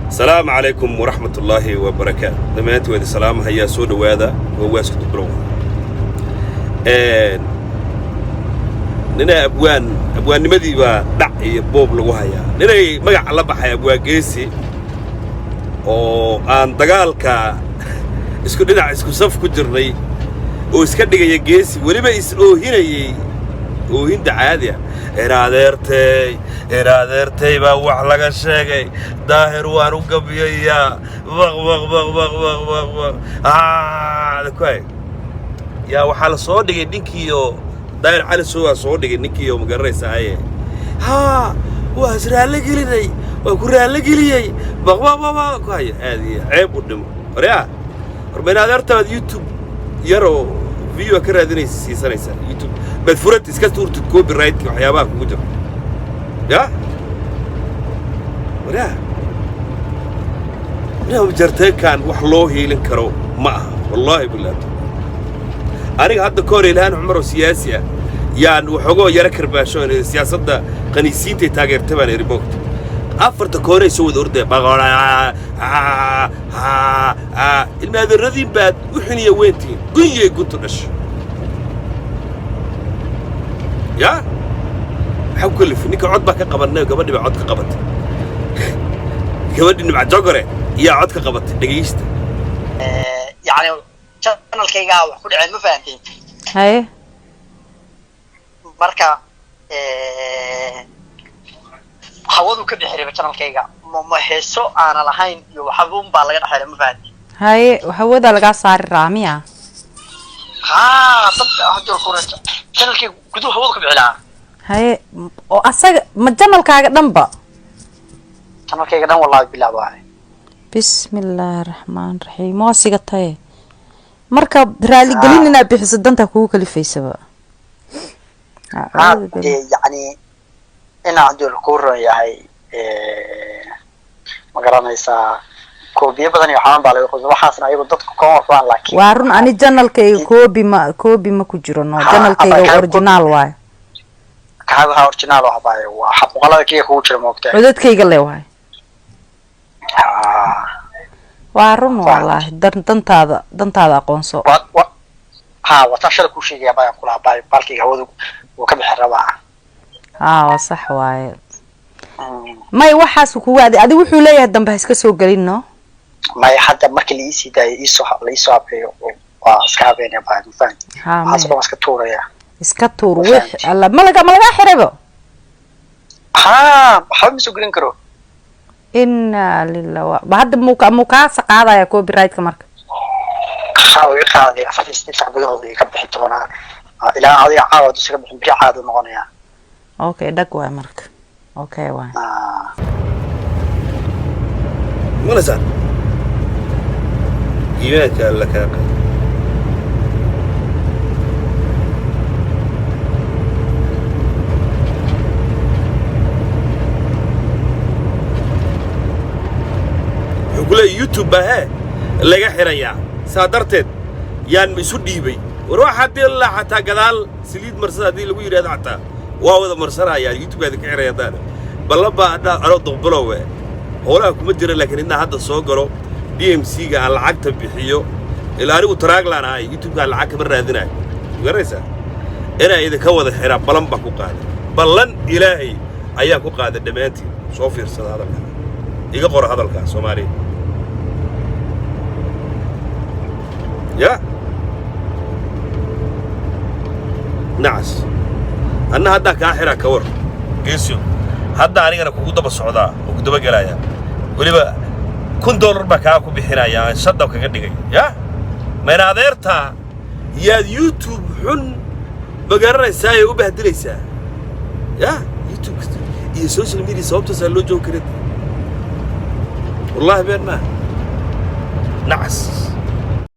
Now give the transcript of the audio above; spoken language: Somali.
Asalaamu calaykum waraxmat ullaahi wabarakaatu. Dhammaantii waa idin salaamahayaa, soo dhowaada. Waa waaska dubrow. Ninaa abwaan, abwaannimadii baa dhac iyo boob lagu hayaa. Ninay magac la baxay Abwaan Geesi oo aan dagaalka isku dhinac, isku saf ku jirnay, oo iska dhigaya geesi, weliba is oohinayey oohinta caadi ah. Inadeertay, inadeertay baa wax laga sheegay. Daahir waan u gabiyayaa, baq baq baq baq baq baq baq aada ku hay. Yaa waxaa la soo dhigay ninkiioo Daahir Cali Sow soo dhigay ninkiioo, ma garanaysaaye? Haa, waa is raallo gelinay, waa ku raallo geliyey, baq baq baq baq ku haya. Aad iyo ceeb u dhimo. Waryaa, warma inadeertaad YouTube yaroo video ka raadinaysa siisanaysaa? YouTube baad furad iska tuurtid copyright-ki waxyaabaha kugu jira. Ya waryaa, waryaa, jarteekan wax loo hiilin karo ma aha, wallaahi bilaah. Aniga hadda ka hor Ilhaan Cumar oo siyaasi ah yaan waxoogoo yaro karbaasho, siyaasadda qaniisiintay taageerta baan eri. Moogta, afarta koonay soo wada ordaya, ilma adeeradiin baad u xiniya weyntihiin, gunyay guntu dhasho. Ya maxaa ku kalifay ninka? Cod baa ka qabannay, gabadhii baa cod ka qabatay, gabadhii Nimca Jogore iyaa cod ka qabatay. Dhegaysta. Yani channelkaygaa wax ku dhaceen, ma fahanteen? Haye. Marka hawadu ka bixi raba channelkayga, ma heeso aana lahayn iyo waxabuun baa laga dhexelay, ma fahanteen? Haye, hawada lagaa saari raa miya? Haa, dabka hadii kura channelkayga guduhu hawadu ka bixi lahaa. Haye, oo asaga ma channelkaaga dhanba? Channelkayga dhan, wallahi bilaa waay. Bismi illaahi raxmaan raxiim, waa sigataye. Marka raaligelin inaad bixiso danta kugu kalifaysaba. Haa, dee yacni inaa hadii kuu ron yahay, ma garanaysaa, koobiyo badan iyo xamaan baa laga qosa, waxaasna ayagu dadku kama warqabaan, laakiin Waa run, ani channelkayga copy ma, copy ma ku jiro, no. Channelkayga original waay. Kaaga waxaa original ah baayo, waa xaquuqalada keliya kugu jira, moogtahay? Codadkayga le waay. Waa run, wallaahi, dantaada, dantaada aqoonso. Wa wa ha, wataan shalay kuu sheegaya bayaan kulahaa baay, baalkayga hawadu wuu ka bixi rabaa. Haa, waa sax waaye. May, waxaas kugu adi wuxuu leeyahay dambe ha iska soo gelin, no. May, hadda markii la iisii daayo, iisoo la iisoo habeeyo, waa iska habeynaya baay, ma fahanti? Ha. Waxaas May. dhan waa iska tuuraya. Iska tuur wix alla malaga ma lagaa xiraybo. Ha, waxba ma soo gelin karo. Inaa lilah wa ba hadda muu kaasa qaadaya copyright-ka marka? Ha, way qaaday, 48 saac gudahooda ka bixi doonaa. Ilaa adiga caawa dusa ka bixin, beri caadu noqonaya. Okay, dhag waay marka, okay waay. Maqlaysaan? Iimaanka alla kaa qad. Wuxuu ku leeyahy YouTube baa hee laga xirayaa, saa darteed yaan isu dhiibay. War wax haddii la xataa gadaal saliid marsada haddii lagu yidhahdo, xataa waa wada marsanayaan. YouTube-kaadi ka xiraya haddaan balla baa hadhaa anoo duqbulowe howlaha kuma jira, laakiin inaa hadda soo galo DMC-ga aan lacagta bixiyo, ilaa anigu taraaglaan ahay, YouTube-kaan lacag kama raadinayo, garanaysaa? Inaa idinka wada xiraa ballan baa ku qaaday, ballan Ilaahay ayaa ku qaaday. Dhammaantiin soo fiirsada hadalkaa, iga qora hadalkaa Soomaaliya. Ya nacas, anna haddaa kaa xiraa ka war geesio, hadda anigana kugu daba socdaa oo ku daba gelayaa, weliba $1000 baa kaa ku bixinayaa, aan shadab kaga dhigay. Ya mayna adeertaa yaad YouTube xun, ma garanaysaa, ee u bahdilaysaa? Ya YouTube iyo social media sababtaasaa loo joogi karin, wallahi been maaha. Nacas.